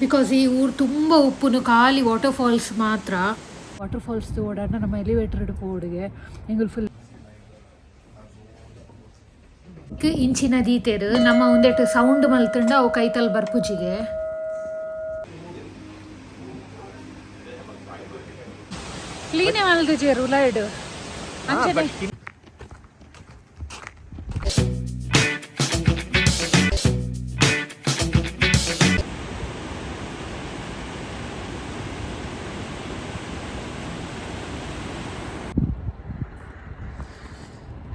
Because ಈ ಊರು ತುಂಬ ಉಪ್ಪುನು ಖಾಲಿ ವಾಟರ್ ಫಾಲ್ಸ್ ಮಾತ್ರ. ವಾಟರ್ ಫಾಲ್ಸ್ ಓಡಾಡ ನಮ್ಮ ಎಲಿವೇಟರ್ ಪೋಡುಗೆ ಎಂಗುಲ್ ಫುಲ್ ಇಂಚಿನ ದೀತೆರು ನಮ್ಮ ಒಂದೆಟ್ಟು ಸೌಂಡ್ ಮಲ್ತುಂಡ ಅವು ಕೈತಲ್ ಬರ್ಪುಜಿಗೆ. ಕ್ಲೀನ್ ಮಲ್ದುಜೆರ್ ಉಲಾಯ್ಡ್ ಅಂಚನೆ.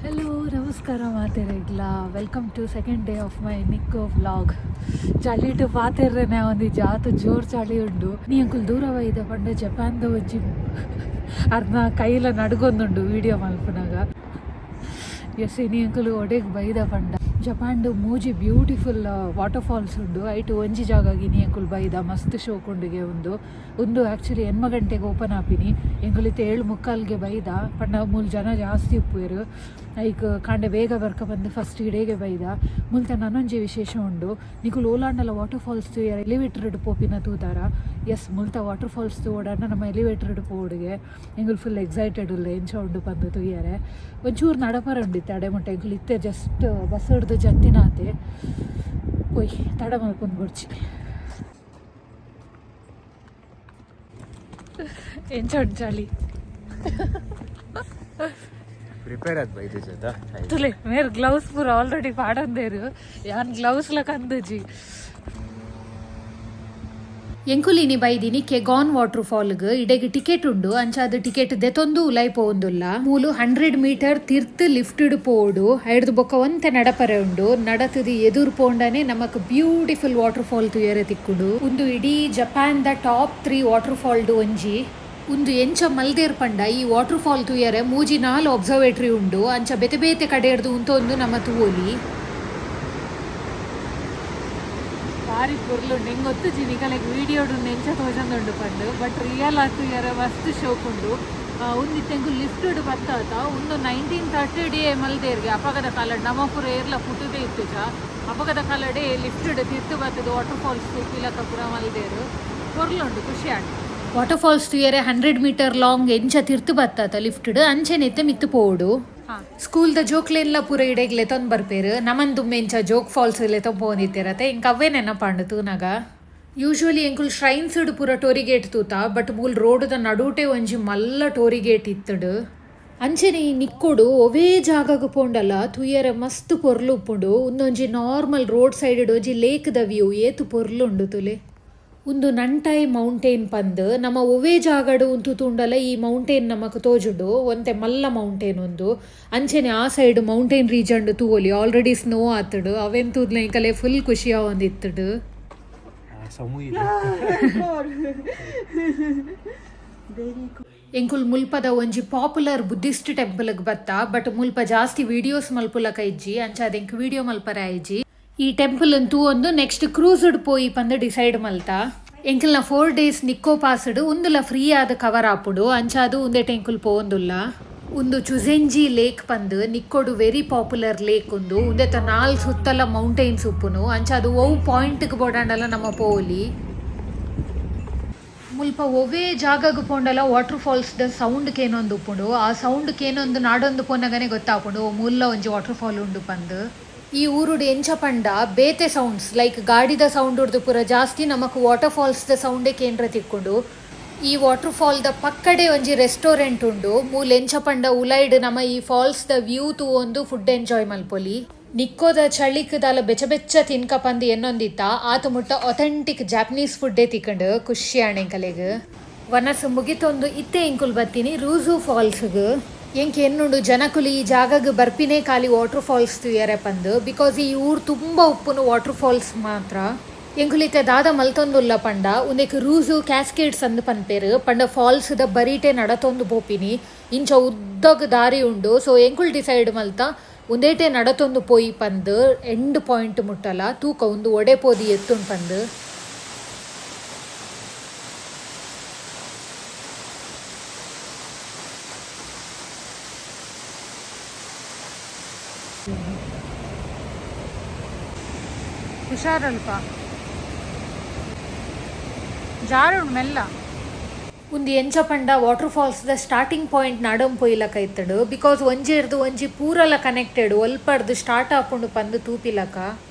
ಹಲೋ, ನಮಸ್ಕಾರ ಮಾತೆರೆಗ್ಲ. Welcome to second day of my Nikko vlog. ಚಳಿಟು ಪಾತೆರ್ರೆನೆ ಒಂದು ಜಾತ ಜೋರು ಚಳಿ ಉಂಡು. ನೀ ಅಂಕುಲ್ ದೂರವೈದ ಪಂಡ ಜಪಾನ್ದ ಒಂಜಿ ಅರ್ನ ಕೈಲ ನಡುಗೊಂದುಂಡು ವೀಡಿಯೋ ಮಲ್ಪುನಗ. ಎಸ್, ಇನಿ ಅಂಕುಲು ಒಡೆಗ್ ಬೈದ ಪಂಡ ಜಪಾನ್ಡು ಮೂಜಿ ಬ್ಯೂಟಿಫುಲ್ ವಾಟರ್ ಫಾಲ್ಸ್ ಉಂಡು. ಐಟು ಒಂಜಿ ಜಾಗ ಇನಿ ಅಂಕುಲು ಬೈದ ಮಸ್ತ್ ಶೋಕುಂಡುಗೆ. ಉಂದು ಉಂದು ಆ್ಯಕ್ಚುಲಿ 8 ಗಂಟೆಗೆ ಓಪನ್ ಆಪಿನಿ. ಎಂಕುಲು 7:45ಗೆ ಬೈದ ಪಂಡ ಮೂಲು ಜನ ಜಾಸ್ತಿ ಉಪ್ಪುವೆರು. ಐಕ್ ಕಾಂಡೆ ಬೇಗ ಬರ್ಕ ಬಂದು ಫಸ್ಟ್ ಇಡೇಗೆ ಬೈದ. ಮುಲ್ತ ನನೊಂಜಿ ವಿಶೇಷ ಉಂಡು. ನಿಕುಲು ಓಲಾಂಡಲ ವಾಟರ್ ಫಾಲ್ಸ್ ಎಲಿವೇಟರ್ ಪೋಪಿನ ತೂತಾರ? ಎಸ್, ಮುಲ್ತ ವಾಟರ್ ಫಾಲ್ಸ್ ಓಡಾಡ ನಮ್ಮ ಎಲಿವೇಟರ್ ಪೋಡುಗೆ. ಎಂಕುಲು ಫುಲ್ ಎಕ್ಸೈಟೆಡ್ ಉಲ್ಲ ಎಂಚ ಉಂಡು ಪಂದು ತೂಯರೆ. ಒಂಚೂರು ನಡಪರ ಉಂಡು ಇತ್ತೆ ಅಡೆ ಮುಟ್ಟ. ಎಂಕುಲು ಇತ್ತೆ ಜಸ್ಟ್ ಬಸ್ ಹಿಡ್ದು ಜತ್ತಿನಾತೆ. ಪೋಯ್ ತಡ ಮಲ್ಪೊಂದು ಬೊಡ್ಚಿ. ಎಂಚ ಉಂಡು ಚಳಿ? ಪ್ರಿಪೇರ್ ಆದ್ ಬೈದೆ ಜೊತ. ತುಲೆ ಮೇರ್ ಗ್ಲೌಸ್ ಪೂರ ಆಲ್ರೆಡಿ ಪಾಡಂದೇರು. ಯಾನ್ ಗ್ಲೌಸ್ ಲ ಕಂದುಜಿ. ಎಂಕುಲಿನಿ ಬೈದಿನಿ ಕೆಗಾನ್ ವಾಟರ್ ಫಾಲ್ಗ್. ಇಡೆಗ್ ಟಿಕೆಟ್ ಉಂಡು. ಅಂಚಾದ ಟಿಕೆಟ್ ದೆತೊಂದು ಉಲೈ ಪೋವೊಂದುಲ್ಲ. ಮೂಲು 100 ಮೀಟರ್ ತಿರ್ತ್ ಲಿಫ್ಟ್ ಪೋಡು. ಐಡ್ದು ಬೊಕ್ಕ ಒಂತೆ ನಡಪರೆ ಉಂಡು. ನಡತದು ಎದುರು ಪೋಂಡನೆ ನಮಕ್ ಬ್ಯೂಟಿಫುಲ್ ವಾಟರ್ ಫಾಲ್ ತುಯರೆ ತಿಕ್ಕುಂಡು. ಉಂದು ಇಡೀ Japan the top 3 water fall ಒಂಜಿ. ಉಂದು ಎಂಚ ಮಲ್ದೇರ್ ಪಂಡ ಈ ವಾಟರ್ ಫಾಲ್ ತುಯರೆ ಮೂಜಿ ನಾಲ್ ಅಬ್ಸರ್ವೇಟರಿ ಉಂಡು. ಅಂಚ ಬೇತೆ ಬೇತೆ ಕಡೆ ಹಿಡ್ದು ಉಂತೊಂದು ನಮ್ಮ ತೂವೊಲಿ. ಬಾರಿ ಪೊರ್ಲುಂಡು. ಹೆಂಗೆ ಗೊತ್ತುಜಿ ನಿಕಲೆಗ್ ವೀಡಿಯೋಡು ಎಂಚ ತೋಜೊಂದುಂಡು ಪಂದ್, ಬಟ್ ರಿಯಲ್ ಆತು ಯರ ಮಸ್ತ್ ಶೋಕ್ ಉಂಡು. ಉಂದು ಎಂಕು ಲಿಫ್ಟ್ ಬತ್ತಾತ. ಉಂದು 1930 ಡೇ ಮಲ್ದೇರ್ಗೆ. ಅಪಗದ ಕಾಲಡ್ ನಮ್ಮ ಪೂರ ಏರ್ಲ ಪುಟ್ಟುದೇ ಇತ್ತುಜ. ಅಪಗದ ಕಾಲಡೆ ಲಿಫ್ಟ್ ತಿರ್ತು ಬತ್ತದು ವಾಟರ್ ಫಾಲ್ಸ್ ತೂಪಿಲಕ ಪೂರ ಮಲ್ದೇರು. ಪೊರ್ಲುಂಡು, ಖುಷಿ ಆಂಡ್. ವಾಟರ್ ಫಾಲ್ಸ್ ತುಯರೆ 100 ಮೀಟರ್ ಲಾಂಗ್ ಎಂಚ ತಿರ್ತು ಬತ್ತಾತ ಲಿಫ್ಟ್ ಅಂಚೆನೆತ್ತೆ ಮಿತ್ತು ಪೋಡು. ಸ್ಕೂಲ್ ದ ಜೋಕ್ಲೆನ್ಲ ಪೂರ ಇಡೆಗ್ ಲೆತೊಂದು ಬರ್ಪೇರು. ನಮನ್ ದುಮ್ಮೆಂಚ ಜೋಕ್ ಫಾಲ್ಸ್ ಲೆತೊಂದು ಪೋಂದಿತ್ತೆರತೆ, ಇಂಕ ಅವೇ ನೆನಪಾಂಡು ತೂನಗ. ಯೂಶುವಲಿ ಎಂಕುಲು ಶ್ರೈನ್ಸ್ ಪೂರ ಟೋರಿಗೇಟ್ ತೂತ, ಬಟ್ ಮೂಲ್ ರೋಡ್ದ ನಡುಟೆ ಒಂಜಿ ಮಲ್ಲ ಟೋರಿಗೇಟ್ ಇತ್ತುಡು. ಅಂಚನೆ ಈ ನಿಕ್ಕೋಡು ಒವೇ ಜಾಗಗ್ ಪೋಂಡಲ ತುಯರೆ ಮಸ್ತ್ ಪೊರ್ಲು ಉಪ್ಪುಂಡು. ಉಂದೊಂಜಿ ನಾರ್ಮಲ್ ರೋಡ್ ಸೈಡ್ ಒಂಜಿ ಲೇಕ್ ದ ವ್ಯೂ ಏತು ಪೊರ್ಲು ಉಂಡು ತುಲೆ. ಉಂದು ನಂಟಾಯ್ ಮೌಂಟೇನ್ ಪಂದ್. ನಮ್ಮ ಒವೇ ಜಾಗಡು ಉಂತು ತೂಂಡಲ ಈ ಮೌಂಟೇನ್ ನಮಕ್ ತೋಜುಂಡು. ಒಂತೆ ಮಲ್ಲ ಮೌಂಟೇನ್ ಉಂದು. ಅಂಚನೆ ಆ ಸೈಡ್ ಮೌಂಟೇನ್ ರೀಜನ್ ತೂವೊಲಿ, ಆಲ್ರೆಡಿ ಸ್ನೋ ಆತುಡು. ಅವೆನ್ ತೂದ್ಲೆ ಇಂಕಲೆ ಫುಲ್ ಖುಷಿ ಆವೊಂದಿತ್ತುಡು. ಸಮೂಹ. ಎಂಕುಲ್ ಮುಲ್ಪದ ಒಂಜಿ ಪಾಪ್ಯುಲರ್ ಬುದ್ಧಿಸ್ಟ್ ಟೆಂಪಲ್ಗ್ ಬತ್ತ. ಬಟ್ ಮುಲ್ಪ ಜಾಸ್ತಿ ವೀಡಿಯೋಸ್ ಮಲ್ಪುಲಕ ಇಜ್ಜಿ. ಅಂಚಾದ್ ಎಂಕ್ ವೀಡಿಯೋ ಮಲ್ಪರೆ ಆಯ್ಜಿ. ಈ ಟೆಂಪಲ್ ತೂವೊಂದು ನೆಕ್ಸ್ಟ್ ಕ್ರೂಸ್ಡ್ ಪೋಯಿ ಪಂದ್ ಡಿಸೈಡ್ ಮಲ್ತ. ಎಂಕಲ್ನ 4 ಡೇಸ್ ನಿಕ್ಕೋ ಪಾಸ್ಡ್ ಉಂದುಲ ಫ್ರೀ ಆದ ಕವರ್ ಆಪುಂಡು. ಅಂಚಾದ್ ಉಂದೆಟ್ ಎಂಕುಲ್ ಪೋವೊಂದುಲ್ಲ. ಉಂದು ಚುಸೆಂಜಿ ಲೇಕ್ ಪಂದ್ ನಿಕ್ಕೋಡು ವೆರಿ ಪಾಪ್ಯುಲರ್ ಲೇಕ್ ಉಂದು. ಉಂದೆತ ನಾಲ್ ಸುತ್ತಲ ಮೌಂಟೈನ್ಸ್ ಉಪ್ಪುನು. ಅಂಚಾದ್ ಒವು ಪಾಯಿಂಟ್ಗ್ ಬೋಡಾಂಡಲ ನಮ್ಮ ಪೋವೊಲಿ. ಮುಲ್ಪ ಒವ್ವೇ ಜಾಗಗ್ ಪೋಂಡಲ ವಾಟರ್ ಫಾಲ್ಸ್ ದ ಸೌಂಡ್ ಕೇನೊಂದು ಉಪ್ಪುಂಡು. ಆ ಸೌಂಡ್ ಕೇನೊಂದು ನಾಡೊಂದು ಪೋನಗನೆ ಗೊತ್ತಾಪುಂಡು ಓ ಮುಲ್ಲ ಒಂಜಿ ವಾಟರ್ ಫಾಲ್ ಉಂಡು ಪಂದ್. ಈ ಊರುಡು ಎಂಚ ಪಂಡ ಬೇತೆ ಸೌಂಡ್ಸ್ ಲೈಕ್ ಗಾಡಿದ ಸೌಂಡ್ ಉರ್ದು ಪೂರ ಜಾಸ್ತಿ ನಮಕ್ ವಾಟರ್ ಫಾಲ್ಸ್ ದ ಸೌಂಡೇ ಕೇಂದ್ರ ತಿಕ್ಕುಂಡು. ಈ ವಾಟರ್ ಫಾಲ್ ದ ಪಕ್ಕಡೆ ಒಂಜಿ ರೆಸ್ಟೋರೆಂಟ್ ಉಂಡು. ಮೂಲ್ ಎಂಚ ಪಂಡ ಉಲೈಡ್ ನಮ ಈ ಫಾಲ್ಸ್ ದ ವ್ಯೂ ತೂವೊಂದು ಫುಡ್ ಎಂಜಾಯ್ ಮಲ್ಪೊಲಿ. ನಿಕ್ಕೋದ ಚಳಿಕ್ ದಾಲ ಬೆಚ್ಚ ಬೆಚ್ಚ ತಿನ್ಕ ಪಂದ್ ಎನ್ನೊಂದಿತ್ತ. ಆತ ಮುಟ್ಟ ಅಥೆಂಟಿಕ್ ಜಾಪನೀಸ್ ಫುಡ್ಡೇ ತಿಕ್ಕಂಡು. ಖುಷಿ ಆಂಡ್ ಎಂಕಲೆಗ್. ವನಸ್ ಮುಗಿತೊಂದು ಇತ್ತೆ ಎಂಕುಲ್ ಬತ್ತೀನಿ ರೂಸು ಫಾಲ್ಸ್ಗ್. ಎಂಕ್ ಎನ್ನುಂಡು ಜನಕುಲು ಈ ಜಾಗಗ್ ಬರ್ಪಿನೇ ಖಾಲಿ ವಾಟರ್ ಫಾಲ್ಸ್ ತೂಯರೆ ಪಂದ್. Because ಈ ಊರು ತುಂಬ ಉಪ್ಪುನು ವಾಟರ್ ಫಾಲ್ಸ್ ಮಾತ್ರ. ಎಂಕುಲು ಇತ್ತೆ ದಾದ ಮಲ್ತೊಂದುಲ್ಲ ಪಂಡ ಉಂದೆಕ್ ರೂಸು ಕ್ಯಾಸ್ಕೇಡ್ಸ್ ಅಂದ್ ಪನ್ಪೇರು. ಪಂಡ ಫಾಲ್ಸ್ ದ ಬರೀಟೆ ನಡತೊಂದು ಪೋಪಿನಿ. ಇಂಚ ಉದ್ದಗ್ ದಾರಿ ಉಂಡು. ಸೊ ಎಂಕುಲು ಡಿಸೈಡ್ ಮಲ್ತ ಉಂದೇಟೆ ನಡತೊಂದು ಪೋಯಿ ಪಂದ್ ಎಂಡ್ ಪಾಯಿಂಟ್ ಮುಟ್ಟಲ. ತೂಕ ಉಂದು ಒಡೆ ಪೋದಿ ಎತ್ತುಂಡು ಪಂದ್. ಹುಷಾರಲ್ಪ ಜಾರುಂಡು ಮೆಲ್ಲ. ಒಂದು ಎಂಚ ಪಂಡ ವಾಟರ್ ಫಾಲ್ಸ್ ದ ಸ್ಟಾರ್ಟಿಂಗ್ ಪಾಯಿಂಟ್ ನಡಂ ಪೊಯ್ಲಕ ಇತ್ತುಂಡು, because ಒಂಜೆರ್ದು ಒಂಜಿ ಪೂರಲ ಕನೆಕ್ಟೆಡ್. ಒಲ್ಪರ್ದು ಸ್ಟಾರ್ಟ್ ಆಪುಂಡು ಪಂದು ತೂಪಿಲಕ.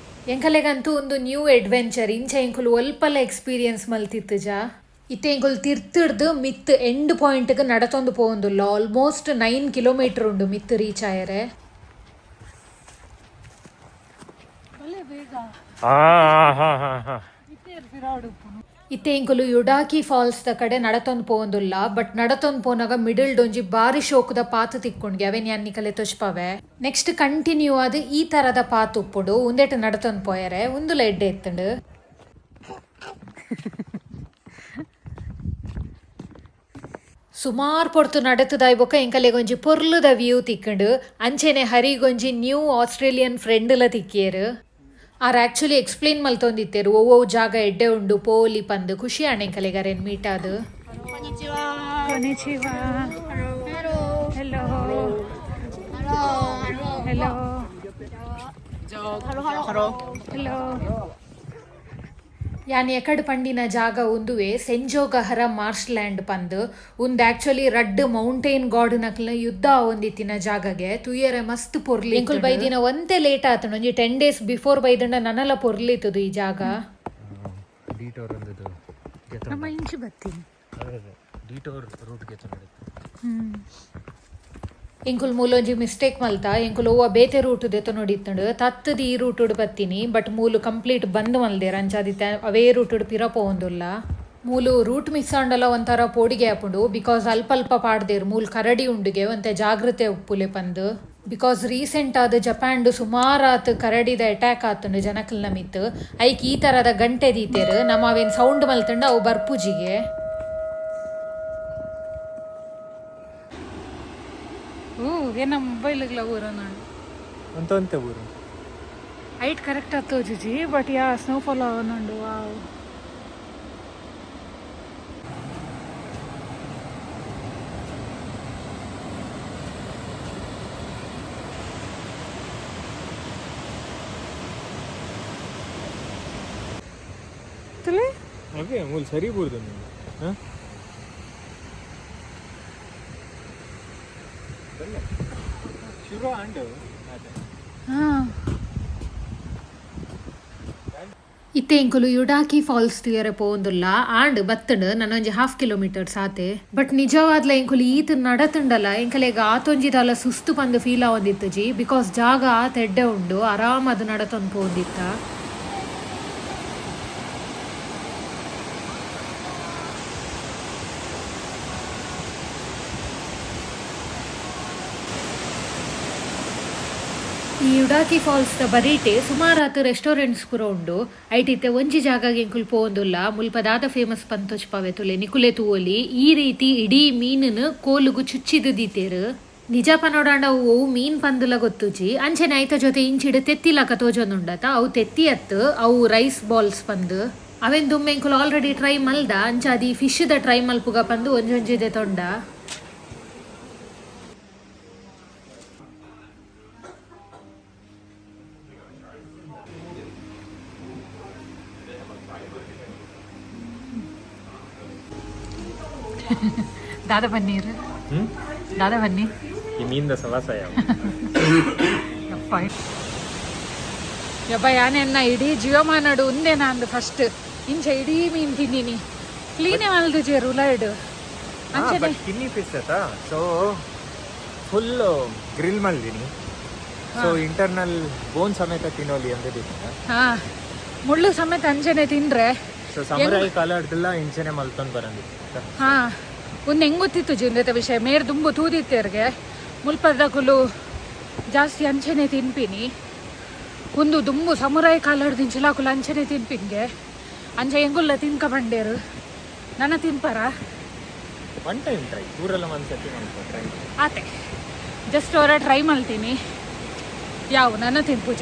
ಎಂಕಲೆಗಂತೂ ಒಂದು ನ್ಯೂ ಅಡ್ವೆಂಚರ್. ಇಂಚ ಎಂಕುಲು ಒಲ್ಪಲ ಎಕ್ಸ್ಪೀರಿಯನ್ಸ್ ಮಲ್ತಿತ್ತುಜ. ಇತ್ತೆ ಎಂಕುಲು ತಿರ್ತಿಡ್ದು ಮಿತ್ ಎಂಡ್ ಪಾಯಿಂಟ್ಗೆ ನಡತೊಂದು ಪೋವೊಂದುಲ್ಲ. ಆಲ್ಮೋಸ್ಟ್ 9 ಕಿಲೋಮೀಟರ್ ಉಂಡು ಮಿತ್ ರೀಚ್ ಆಯರೆ. ಬಲೆ ಬೇಗ. ಹಾ ಹಾ ಹಾ ಹಾ. ಇತ್ತೆ ಎಂಕುಲು ಯುಡಾಕಿ ಫಾಲ್ಸ್ ದ ಕಡೆ ನಡತೊಂದು ಪೋವೊಂದುಲ್ಲ. ಬಟ್ ನಡತೊಂದು ಪೋನಾಗ ಮಿಡಲ್ ಡೊಂಜಿ ಬಾರಿ ಶೋಕುದ ಪಾತ್ ತಿಕ್ಕೊಂಡ್ಗೆ, ಅವೇನ್ ಯಾನ್ ನಿಕಲೆ ತೊಚ್ಪವೆ. ನೆಕ್ಸ್ಟ್ ಕಂಟಿನ್ಯೂ ಆದ್ ಈ ತರದ ಪಾತ್ ಉಪ್ಪುಂಡು. ಉಂದೆಟ್ ನಡತೊಂದು ಪೋಯರೆ ಉಂದುಲ ಎಡ್ಡೆ ಇತ್ತುಂಡು. ಸುಮಾರು ಪೊರ್ತು ನಡತದಾಯ್ ಬೊಕ್ಕ ಎಂಕಲೆಗೊಂಜಿ ಪೊರ್ಲುದ ವ್ಯೂ ತಿಕ್ಕಂಡು. ಅಂಚೆನೆ ಹರಿಗೊಂಜಿ ನ್ಯೂ ಆಸ್ಟ್ರೇಲಿಯನ್ ಫ್ರೆಂಡ್ಲ ತಿಕ್ಕಿಯರು. ಆರ್ ಆಕ್ಚುಲಿ ಎಕ್ಸ್ಪ್ಲೇನ್ ಮಲ್ತೊಂದಿತ್ತೇರು, ಓ ಜಾಗ ಎಡ್ಡೆ ಉಂಡು, ಪೋಲಿ ಪಂದು. ಖುಷಿ ಆಂಡ್ ಎಂಕಲೆಗ್ ಅರೆನ್ ಮೀಟ್ ಆದ್. ಕೊನಿಚಿವಾ. Hello hello hello. ಯಾನ್ ಎಕಡ್ ಪಂಡಿನ ಜಾಗ ಉಂದುವೆ ಸೆಂಜೋಗಹರ ಮಾರ್ಷ್ ಲ್ಯಾಂಡ್ ಪಂದ್. ಉಂದು ಆಕ್ಚುಲಿ ರಡ್ಡ್ ಮೌಂಟೇನ್ ಗಾಡ್ ನಕ್ಲ್ನ ಯುದ್ಧ ಆವೊಂದಿತ್ತಿನ ಜಾಗಗೆ. ತುಯರೆ ಮಸ್ತ್ ಪೊರ್ಲು. ಎಂಕುಲು ಬೈದಿನ ಒಂತೆ ಲೇಟ್ ಆತುಂಡು. ಒಂಜಿ 10 ಡೇಸ್ ಬಿಫೋರ್ ಬೈದಂಡ ನನಲ ಪೊರ್ಲಿತ್ತದು ಈ ಜಾಗ. ಡಿಟೋರ್ ಒಂದದು. ನಮ್ಮ ಇಂಚು ಬತ್ತೀನಿ. ಡಿಟೋರ್ ರೂಟ್ಗೆ ನಡೆಯುತ್ತೆ. ಎಂಕುಲು ಮೂಲೊಂಜಿ ಮಿಸ್ಟೇಕ್ ಮಲ್ತ. ಎಂಕುಲು ಓವ ಬೇತೆ ರೂಟ್ ದೆತ್ತ ನೋಡಿತ್ತುಂಡು, ತತ್ತದ ಈ ರೂಟ್ ಬತ್ತೀನಿ. ಬಟ್ ಮೂಲು ಕಂಪ್ಲೀಟ್ ಬಂದ್ ಮಲ್ದೇರ್. ಅಂಚಾದಿತ್ತ ಅವೇ ರೂಟ್ ಪಿರ ಪೋವೊಂದುಲ್ಲ. ಮೂಲು ರೂಟ್ ಮಿಸ್ ಆಂಡಲ ಒಂಥರ ಪೋಡಿಗೆ ಆಪುಂಡು, because ಅಲ್ಪ ಅಲ್ಪ ಪಾಡ್ದೇರ್ ಮೂಲು ಕರಡಿ ಉಂಡುಗೆ, ಒಂತೆ ಜಾಗೃತೆ ಉಪ್ಪುಲೆ ಪಂದ್. Because recent ಆದ್ ಜಪಾನ್ಡ್ ಸುಮಾರಾತ್ ಕರಡಿದ ಅಟ್ಯಾಕ್ ಆತುಂಡು ಜನಕಲ್ನ ಮಿತ್. ಐಕ್ ಈ ತರದ ಗಂಟೆ ದೀತೆರ್. ನಮ್ಮ ಅವೇನ್ ಸೌಂಡ್ ಮಲ್ತಂಡ ಅವು ಬರ್ಪುಜಿಗೆ. ಓ, ಏನ ಮೊಬೈಲ್ಗಳ ಊರ ನಾನು. ಅಂತ ಅಂತ ಊರು. ಹೈಟ್ ಕರೆಕ್ಟ್ ಆತು ಜಿಜಿ, ಬಟ್ ಯಾ ಸ್ನೋಫಾಲ್ ಆವೊಂದುಂಡು. ವಾವ್. ತುಲೆ. ಅವೇ ಮೂಲ ಸರಿ ಬೂರ್ದು ನೀವು. ಹಾಂ, ಶುರು ಆಂಡು. ಹಾ. ಇತ್ತೆ ಎಂಕುಲು ಯುಡಾಕಿ ಫಾಲ್ಸ್ ತುಯರೆ ಪೋವೊಂದುಲ್ಲ. ಆಂಡ್ ಬತ್ತಂಡ್ ನನೊಂಜಿ ಹಾಫ್ ಕಿಲೋಮೀಟರ್ ಸಾತೆ. ಬಟ್ ನಿಜವಾದ್ಲ ಎಂಕುಲು ಈತ್ ನಡತುಂಡಲ ಎಂಕಲೆಗ್ ಆತೊಂಜಿ ದಾಲ ಸುಸ್ತು ಪಂದ್ ಫೀಲ್ ಆವೊಂದಿತ್ತುಜಿ, because ಜಾಗ ಆತ್ ಎಡ್ಡೆ ಉಂಡು. ಆರಾಮ್ ಅದು ನಡತೊಂದು ಪೋವೊಂದಿತ್ತ. ಈ ಯುಡಾಕಿ ಫಾಲ್ಸ್ ದ ಬರೀಟೆ ಸುಮಾರಾತ್ ರೆಸ್ಟೋರೆಂಟ್ಸ್ ಪೂರ ಉಂಡು. ಐಟಿತ್ತೆ ಒಂಜಿ ಜಾಗಗ್ ಎಂಕುಲು ಪೋವೊಂದುಲ್ಲ. ಮುಲ್ಪ ದಾದ ಫೇಮಸ್ ಪಂತೊಚ್ಪವೆ ತುಲೆ, ನಿಕುಲೆ ತೂವೊಲಿ. ಈ ರೀತಿ ಇಡೀ ಮೀನುನು ಕೋಲುಗು ಚುಚ್ಚಿದು ದೀತೆರ್. ನಿಜ ಪನೋಡಾಂಡ ಅವು ಒವು ಮೀನ್ ಪಂದುಲ ಗೊತ್ತುಜಿ. ಅಂಚೆನೆ ಐತ ಜೊತೆ ಇಂಚಿಡ್ ತೆತ್ತಿಲಕ ತೋಜೊಂದುಂಡತ, ಅವು ತೆತ್ತಿ ಅತ್ತು, ಅವು ರೈಸ್ ಬಾಲ್ಸ್ ಪಂದ್. ಅವೆನ್ ದುಮ್ಮೆ ಎಂಕುಲು ಆಲ್ರೆಡಿ ಟ್ರೈ ಮಲ್ದ. ಅಂಚಾದ್ ಈ ಫಿಶ್ ದ ಟ್ರೈ ಮಲ್ಪುಗ ಪಂದು ಒಂಜೊಂಜಿದೆ ತೊಂಡ. ದಾದ ಬನ್ನೀರ್. ಹ್ಞೂ. ದಾದ ಬನ್ನಿ. ಈ ಮೀನ್ದ ಸವಾಸ ಯಾವ. ಯಪ್ಪ ಯಪ್ಪ, ಯಾನೆನ್ನ ಇಡೀ ಜೀವಮಾನಡು ಉಂದೆ ನಾಂದು ಫಸ್ಟ್ ಇಂಚ ಇಡೀ ಮೀನ್ ತಿಂದಿನಿ. ಕ್ಲೀನೇ ಮಲ್ದು ಜೇರು ಉಲೈಡ್ ಅಂಚನೆ. ಬಟ್ ಕಿನ್ನಿ ಫಿಶ್ ಆತ, ಸೊ ಫುಲ್ ಗ್ರಿಲ್ ಮಲ್ದಿನಿ, ಸೊ ಇಂಟರ್ನಲ್ ಬೋನ್ ಸಮೇತ ತಿನ್ನೋಲಿ ಅಂದಿದ್ದೀನಿ. ಹಾ, ಮುಳ್ಳು ಸಮೇತ ಅಂಚನೆ ತಿಂದ್ರೆ. ಸೊ ಸಮುರಾಯಿ ಕಾಲಾಡ್ದೆಲ್ಲ ಇಂಚೆನೆ ಮಲ್ತೊಂದು ಬರಂದಿತ್ತು. ಹಾ, ಒಂದು ಹೆಂಗ್ ಗೊತ್ತಿತ್ತು ಜಿಂದೆತ ವಿಷಯ ಮೇರ್ ದುಂಬು ತೂದಿತ್ತೇರ್ಗೆ. ಮುಲ್ಪದ ಕುಲು ಜಾಸ್ತಿ ಅಂಚನೆ ತಿನ್ಪಿನಿ. ಒಂದು ದುಂಬು ಸಮುರಾಯಿ ಕಾಲಾಡ್ದಿಂಚಿಲ ಕುಲು ಅಂಚನೆ ತಿನ್ಪಿನ್ಗೆ. ಅಂಚೆ ಹೆಂಗುಲ್ಲ ತಿನ್ಕ ಬಂಡೇರು, ನನ್ನ ತಿನ್ಪರ. ಒನ್ ಟೈಮ್ ಟ್ರೈ, ಊರೆಲ್ಲ ಒಂದು ಸತಿ ಮಲ್ಪ ಟ್ರೈ. ಆತೆ, ಜಸ್ಟ್ ಅವರ ಟ್ರೈ ಮಲ್ತೀನಿ. ಯಾವ ನನ್ನ ತಿನ್ಪೂಜ.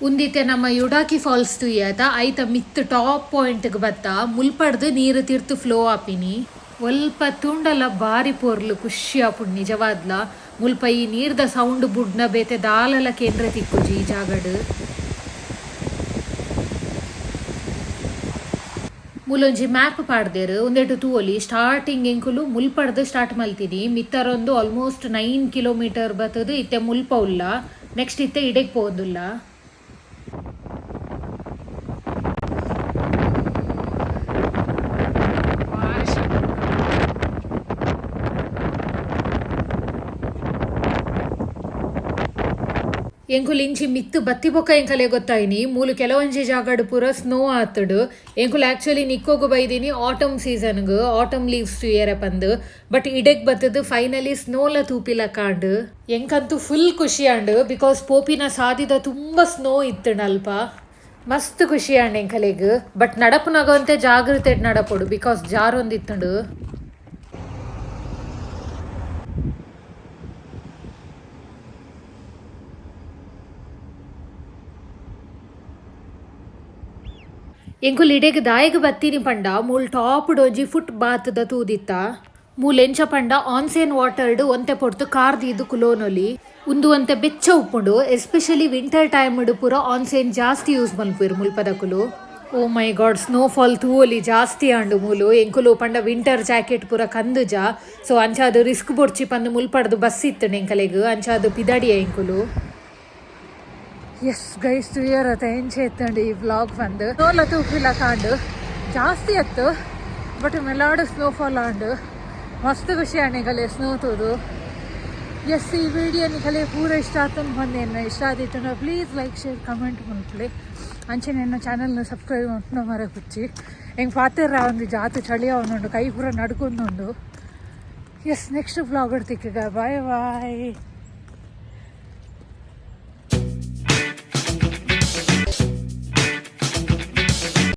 ಉಂದಿತ್ತೆ ನಮ್ಮ ಯುಡಾಕಿ ಫಾಲ್ಸ್ ತುಯ್ಯತ ಐತ ಮಿತ್ ಟಾಪ್ ಪಾಯಿಂಟ್ಗೆ ಬತ್ತ. ಮುಲ್ಪಡ್ದು ನೀರು ತಿರ್ತು ಫ್ಲೋ ಆಪಿನಿ. ಒಲ್ಪ ತೂಂಡಲ ಬಾರಿ ಪೊರ್ಲು, ಖುಷಿ ಆಪುಂಡು ನಿಜವಾದ್ಲ. ಮುಲ್ಪ ಈ ನೀರ್ದ ಸೌಂಡ್ ಬುಡ್ನ ಬೇತೆ ದಾಲಲ ಕೇಂದ್ರ ತಿಕ್ಕುಜಿ ಈ ಜಾಗಡ್. ಮೂಲೊಂಜಿ ಮ್ಯಾಪ್ ಪಾಡ್ದೇರು. ಉಂದೆಟು ತೂವೊಲಿ, ಸ್ಟಾರ್ಟಿಂಗ್ ಎಂಕುಲು ಮುಲ್ಪಡ್ದು ಸ್ಟಾರ್ಟ್ ಮಲ್ತೀನಿ. ಮಿತ್ತರೊಂದು ಆಲ್ಮೋಸ್ಟ್ 9 ಕಿಲೋಮೀಟರ್ ಬತ್ತದು ಇತ್ತೆ ಮುಲ್ಪ ಉಲ್ಲ. ನೆಕ್ಸ್ಟ್ ಇತ್ತೆ ಇಡೆಗ್ ಪೋವೊಂದುಲ್ಲ. ಎಂಕುಲು ಇಂಚಿ ಮಿತ್ತು ಬತ್ತಿ ಬೊಕ್ಕ ಎಂಕಲೆ ಗೊತ್ತಾಯಿನಿ, ಮೂಲು ಕೆಲವೊಂಜಿ ಜಾಗಡ್ ಪೂರ ಸ್ನೋ ಆತುಡು. ಎಂಕುಲು ಆಕ್ಚುಲಿ ನಿಕ್ಕೋಗು ಬೈದಿನಿ ಆಟಮ್ ಸೀಸನ್ಗ್, ಆಟಮ್ ಲೀವ್ಸ್ ತೂಯರೆ ಪಂದ್. ಬಟ್ ಇಡೆಗ್ ಬತ್ತದು ಫೈನಲಿ ಸ್ನೋಲ ತೂಪಿಲ ಕಾಂಡ್. ಎಂಕಂತೂ ಫುಲ್ ಖುಷಿ ಆಂಡ್, because ಪೋಪಿನ ಸಾದಿದ ತುಂಬ ಸ್ನೋ ಇತ್ತುಂಡು ಅಲ್ಪ. ಮಸ್ತ್ ಖುಷಿ ಆಂಡ್ ಎಂಕಲೆಗ್. ಬಟ್ ನಡಪುನಗಂತೆ ಜಾಗ್ರತೆ ನಡಪೊಡು, because ಜಾರೊಂದಿತ್ತುಂಡು. ಎಂಕುಲು ಇಡೆಗ್ ದಾಯೆಗ್ ಬತ್ತೀನಿ ಪಂಡ, ಮೂಲ್ ಟಾಪ್ ಡೋಜಿ ಫುಟ್ ಬಾತ್ದ ತೂದಿತ್ತ. ಮೂಲ್ ಎಂಚ ಪಂಡ, ಆನ್ಸೇನ್ ವಾಟರ್ಡ್ ಒಂತೆ ಪೊರ್ತು ಕಾರ್ ದೀದು ಕುಲೋನೊಲಿ. ಉಂದು ಒಂತೆ ಬೆಚ್ಚ ಉಪ್ಪುಂಡು. ಎಸ್ಪೆಷಲಿ ವಿಂಟರ್ ಟೈಮ್ ಪೂರ ಆನ್ಸೇನ್ ಜಾಸ್ತಿ ಯೂಸ್ ಮಲ್ಪುವೆರ್ ಮುಲ್ಪದಕುಲು. ಓ ಮೈ ಗಾಡ್, ಸ್ನೋಫಾಲ್ ತೂವೊಲಿ, ಜಾಸ್ತಿ ಆಂಡು ಮೂಲು. ಎಂಕುಲು ಪಂಡ ವಿಂಟರ್ ಜಾಕೆಟ್ ಪೂರ ಕಂದುಜ. ಸೊ ಅಂಚಾದು ರಿಸ್ಕ್ ಬೊಡ್ಚಿ ಪಂದು ಮುಲ್ಪಡ್ದು ಬಸ್ ಇತ್ತು ಎಂಕಲೆಗ್, ಅಂಚಾದು ಪಿದಾಡಿಯ ಎಂಕುಲು. ಎಸ್ ಗೈಸ್, ತೂಯರತ ಎಂಚೆ ಎತ್ತಂಡು ಈ ವ್ಲಾಗ್ ಬಂದು. ಸ್ನೋಲ ತೂಪಿಲ ಕಾಂಡು. ಜಾಸ್ತಿ ಅತ್ತು, ಬಟ್ ಮೆಲಾಡು ಸ್ನೋಫಾಲ್ ಆಂಡು. ಮಸ್ತ್ ಖುಷಿ ಆಂಡ್ ನಿಕಲೆ ಸ್ನೋ ತೂದು. ಎಸ್, ಈ ವಿಡಿಯೋ ನಿಕಲೆ ಪೂರ ಇಷ್ಟ ಆತನ ಬಂದೇನು. ಇಷ್ಟ ಆದಿತ್ತು ಪ್ಲೀಸ್ ಲೈಕ್, ಶೇರ್, ಕಮೆಂಟ್ ಮನ್ಪುಲೆ. ಅಂಚೆನೆ ಎನ್ನ ಚಾನಲ್ನ ಸಬ್ಸ್ಕ್ರೈಬ್ ಮನ್ಪುನ ಮರಪುಚ್ಚಿ. ಎಂಕ್ ಪಾತೆರ ಒಂದು ಜಾತಿ ಚಳಿ ಅವನುಂಡು, ಕೈ ಪೂರ ನಡ್ಕೊಂದುಂಡು. ಎಸ್, ನೆಕ್ಸ್ಟ್ ವ್ಲಾಗ್ ತಿಕ್ಕಗ. Bye boy.